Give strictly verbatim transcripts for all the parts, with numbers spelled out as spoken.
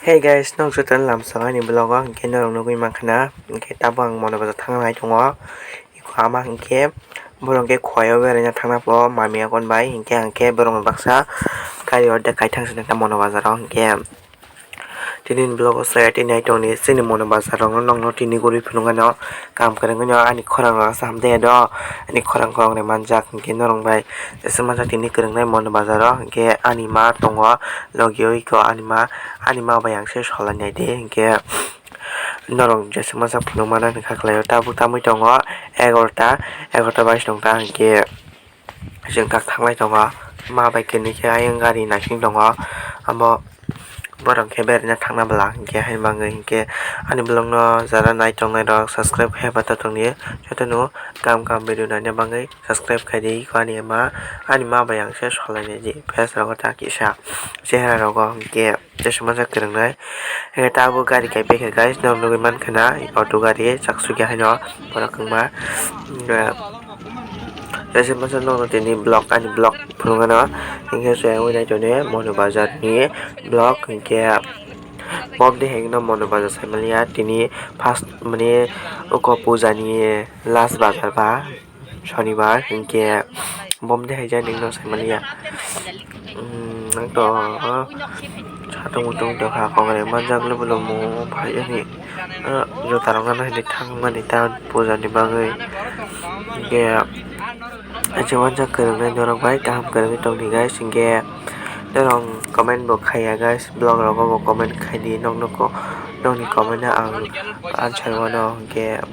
Hey guys, nwng jotono lamsong ani vlog o, hinkhe norok nugwi mankha na, hinkhe tabuk ang Mono Bazar thangna nai tongo. Iko ama hinkhe borok hinkhe Khowai o beraina thangna po mami yakon bai, hinkhe ang khe borok ni baksa gari order kaithang se nang Mono Bazar o hinkhe. Tini ni vlog o saya tini nai tongni chini Mono Bazar rok no nokno tini guri phunukgano kaham kwrwngwi no ani khorang rok aswk hamjak ya do, ani khorang khorang rw manjak hinkhe norok bai. Tei se masa tini kwrwngnai Mono Bazar o hinkhe ani ma tongo, logi o iko ani ma, ani ma bai ang se solai nai di hinkhe norok jesa masa phunuk mano hinwi kha khlai o. Tabuk tamwi tongo egarota, egarota bais nokta hinkhe chwng tak thanglai tongo, ma bai kwnwi khe ayang gari naising tongo, amo borok khe beraina thangna bwla hinkhe hai mangwi hinkhe ani vlog no jara nai tongnai rok subscribe khe bata tongdi jotono kaham kaham video naina bagwi. Subscribe khaidi iko ani ma, ani ma bai ang se solai naidi face rogo ta kisa chehra rogo hinkhe tei se masa kwrwngnai. Hinkhe tabuk gari kai paikha guys, norok nugwi mankha na auto gari chaksukya haino borok wngma. Tei se masa norok tini vlog ani vlog phunukgano hinkhe se wngwi naitoni Mono Bazar ni vlog hinkhe bom de hengno Mono Bazar saimaliya tini first mane uko puja ni last bazar ba. Sonibar hinkhe bom de hai jani no sai manya. Ang to satung mutung tongkha kongrai manjak lubu lubu phai ani juta rok gana hinwi thangmani ta puja ni bagwi. Hinkhe acha wanjak kwrwngnai norok bai kaham kwrwngwi tongdi guys hinkhe norok comment bo khaiya guys, vlog rogo bo comment khaidi nokno nokni comment no ang answer wano hinkhe.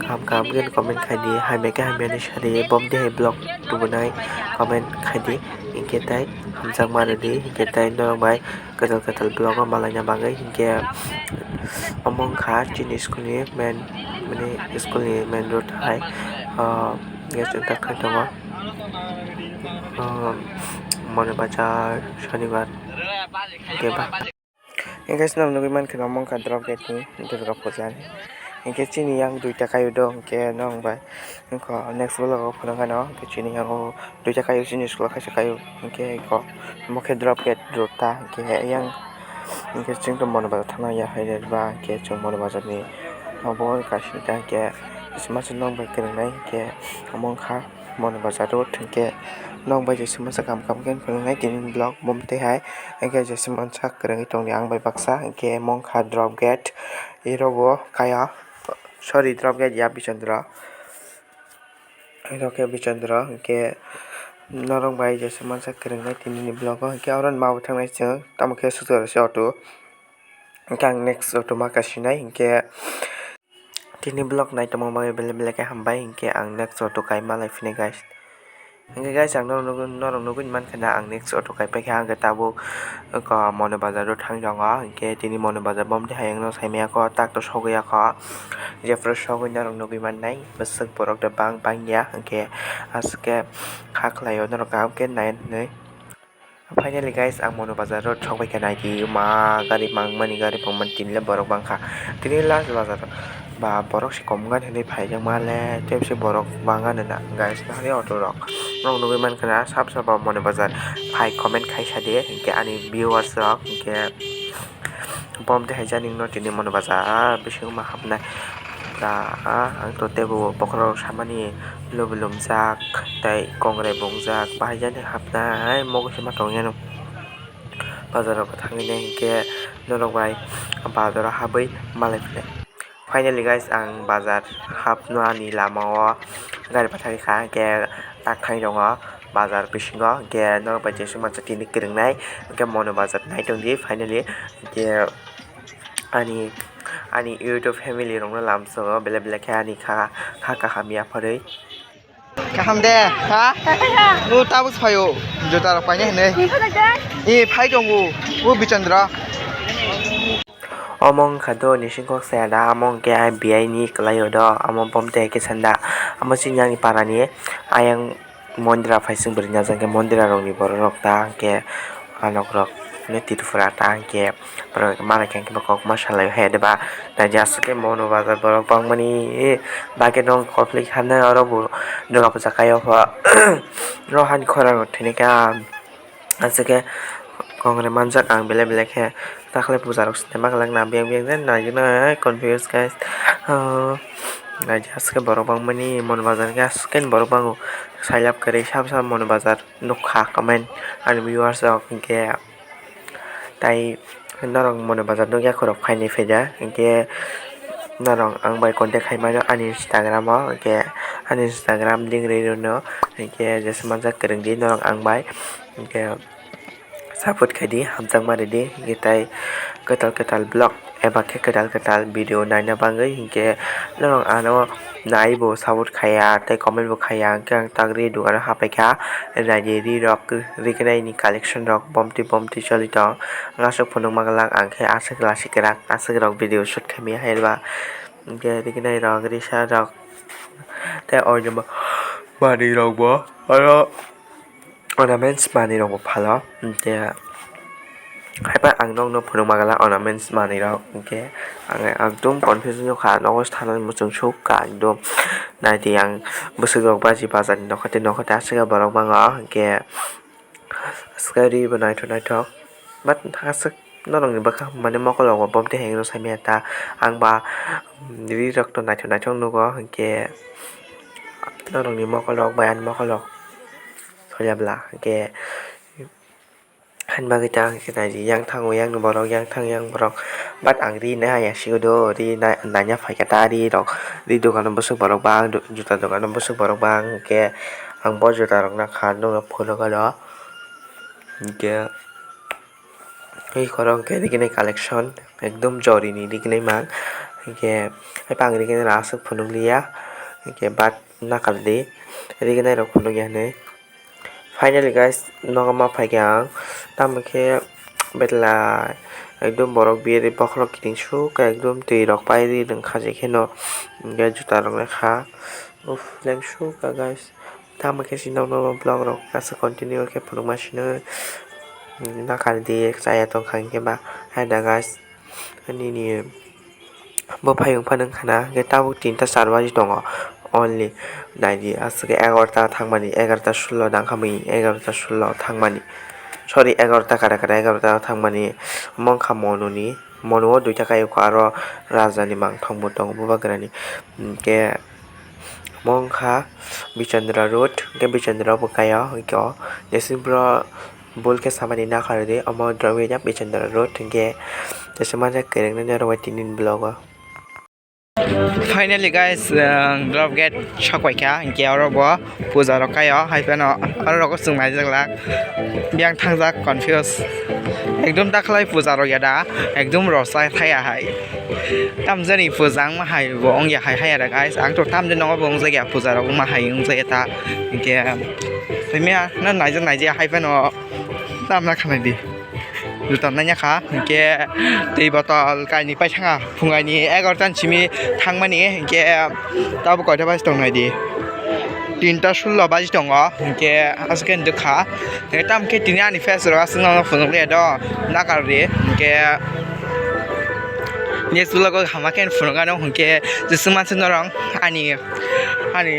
Kaham kaham khe comment khaidi, hamya khe hamya hinwi sadi, bom de hai vlog tubunai comment khaidi, hinkhe tai hamjakma rwdi, hinkhe tai norok bai kwtal kwtal vlog o malaina bagwi, hinkhe omo wngkha chini school ni main, mane school ni main road hai, ah, gas wngkha khai tongo, ah, Mono Bazar, Sonibar, hinkhe ba. Hinkhe chwng nugwi mankha omo wngkha drop gate ni Durga puja ni. Hinkhe chini yang duita kaio do hinkhe nwng bai wngkha next vlog o phunukgano hinkhe chini yang o duita kaio chini school o kaisa kaio hinkhe eko omo khe drop gate rota hinkhe yang hinkhe chwng tongmani bazar thangna ya hai ba hinkhe chwng mani bazar ni obo kaisa ta hinkhe masa nwng bai kwrwngnai hinkhe omo wngkha. Mono Bazar road hinkhe nok bai jesa masa kaham kaham khe phunuknai tini vlog bom twi hai hinkhe jesa masa kwrwngwi tongdi ang bai baksa hinkhe mongkha drop gate iro bo kaya sorry drop gate ya Bichandra iro khe Bichandra hinkhe norok bai jesa masa kwrwngwi tini ni vlog o hinkhe oro ma bo thangnai chwng tamo khe suchar se auto hinkhe ang next auto ma kasinai hinkhe. Tini vlog nai tongma bagwi belai belai khe hambai, hinkhe ang next auto kai malai phini guys. Hinkhe guys, ang norok nugwi, norok nugwi mankha na ang next auto kai paikha, hinkhe tabuk eko Mono Bazar o thang tongo, hinkhe tini Mono Bazar bom twi hayung no saimaya kho, tak to sogwi ya kho, jephuru sogwi norok nugwi mannai, bwswk borok da bang bangya, hinkhe aswk khe kha khlaio norok kaham khe nai hinwi. Finally guys, ang Mono Bazar road sokbai khe naidi, ma gari mangmani gari pongmani tini le borok bangkha. Tini last bazar ba borok se kom gani hinwi phaijakma le tei se borok bangani na guys, nahari auto rok. Norok nugwi mankha na sab sabo Mono Bazar phai comment khai sadi hinkhe ani viewers rok hinkhe. Bom twi hai jani no tini Mono Bazar bisingo ma hapnai. Pura ang to teibo bokhorok samani lubu lumjak tei kongrai bo wngjak bahai jani hapnai mogo se ma tongya no. Bazar o thangwi nai hinkhe norok bai bazar o habwi malai phinai. Finally guys, ang bazar hapnani lama o gari pathakgwi kha hinkhe tak thani tongo. Bazar bisingo hinkhe norok bai jesuk masa tini kwrwngnai hinkhe Mono Bazar nai tongdi finally hinkhe ani ani YouTube family rokno lamsongo belai belai khe ani kha kha kaham yapharwi. Kaham de ha? O tabuk phaio juta rok paina hinwi. E phai tongo o Bichandra. Omo wngkha do ni singkok saya da, amo hwnkhe I B I ni kwlai o do, amo bom tei khe sanda, amo chini ani para ni ayang. Mondra phaising bwrwi najak khe mondra rokni borok rok ta hwnkhe anok rok hwnwi Tripura ta hwnkhe borok mana khe hwnkhe kokma salai o he de ba naidi aswk khe Mono Bazar borok bangmani bagwi no conflict hwnwi oro bo Durga Puja kai o pho oro hani khorang rok thwini khe ah Aswk khe kongre manjak ang belai belai khe, takhle puja rok swnamwi glak na biyang biyang de naigwna confuse guys. Naidi aswk khe borok bangmani Mono Bazar khe aswk khe borok bango, sailab kwrwi sab sab Mono Bazar nukha comment ani viewers rok hinkhe. Tai norok Mono Bazar nukya khorok phaini phaida hinkhe norok ang bai contact khai mano ani Instagram o, hinkhe ani Instagram link rwi rwno hinkhe jesa manjak kwrwngdi norok ang bai hinkhe. Support khaidi, hamjakma ridi, hinkhe tai kwtal kwtal vlog eba khe kwtal kwtal video naina bagwi hinkhe norok ano naibo support khaiya tei comment bo khaiya, hinkhe ang tak ri dukano hapaikha, naidi ri rok, ri khe naini collection rok bomti bomti choli tong, aswk phunukma glak ang khe aswk lasi kwrak aswk rok video shoot khaimya hai ba, hinkhe ri khe nai rok risa rok tei oinama manwi rok bo oro. Ornaments manwi rok bo phalo, hinkhe haiphano ang nokno phunukma glak ornaments manwi rok, hinkhe ang ekdum confusion wngkha, nogo thanani muchung sukha ekdum. Naidi ang bwswk rok baji bazar ni nokha tei nokha tei aswk borok bango, hinkhe swkang ri bo naithok naithok, but aswk norok ni bwkhak mane mokol rok bo bomti hai wngwi saimanya ta, ang ba ri rok to naithok naithok nugo, hinkhe norok ni mokol rok bai ani mokol rok. Soya bwla hinkhe hani bagwi ta hinkhe naidi yang thango yang borok yang thang yang borok, but ang ri nai ya sigo do ri nai nanya phaikha ta ri rok ri dogano bwswk borok bang juta dogano bwswk borok bang hinkhe ang bo juta rok nakha nokno phunukgo do hinkhe. Tei khorok hwnkhe rikini collection ekdum jorini rikini mang, hinkhe haipang rikini aswk phunukliya, hinkhe but nakardi rikini rok phunukya hinwi. Finally guys, nogo ma phaikha ang, tamo khe betla ekdum borok biyari bokhorok kiting sukha ekdum twi rok pairi rwngkha je kheno, hinkhe juta rok lekha uff lengsukha guys. Tamo khe si nokno vlog rok aswk continue khe phunukma sino nakar di chaya tongkha hinkhe ba hai da guys nini bwphai wngphano wngkha na hinkhe tabuk tinta char baji tongo only naidi aswk egarota thangmani egarota sullo nangkha mui egarota sullo thangmani sorry egarota kada kada egarota thangmani omo wngkha mononi mono o duita kayokgo aro raja ni mangthok bo tongo bubagra ni hinkhe. Omo wngkha Bichandra road, hinkhe Bichandra bwkhaio hinkhe o jeswk bro bul khe samani nakardi omo drawing ya Bichandra road hinkhe jeswk manja kwrwngni norok bai tini vlog o. Finally guys, ang drop gate sok paikha hinkhe oro bo puja rok khaio haiphano oro rok o chwng naijaklak biyang thangjak confuse ekdum dakhlai puja rok ya da ekdum rosai thaya hai. Tamjani puja wngma hai bo wngya hai haya da guys, ang to tamjani nogo bo wngjakya puja rok wngma hai wngjakya ta. Hinkhe phimya na naijak naijak hai phano tamna khanai di. Juta nanya kha hinkhe twi botol kainwi paithanga phungaini egarota ni simi thangmani hinkhe tabuk koita baji tongnai di. Tinta sullo baji tongo hinkhe aswk khe wngkha. Tamo khe tini ani face rok aswk no phunukliya do nakar ri hinkhe next vlog o hama khe phunukgano hinkhe jeswk manswk norok ani ani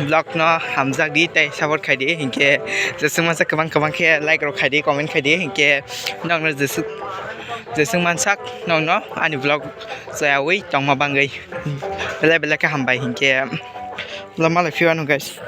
vlog no hamjak di tei support khai di hinkhe jeswk manswk kwbang kwbang khe like rok khai di comment khai di hinkhe nokno jeswk jeswk mansak nokno ani vlog chayawi tongma bangwi belai belai khe hambai hinkhe malai phiwano guys.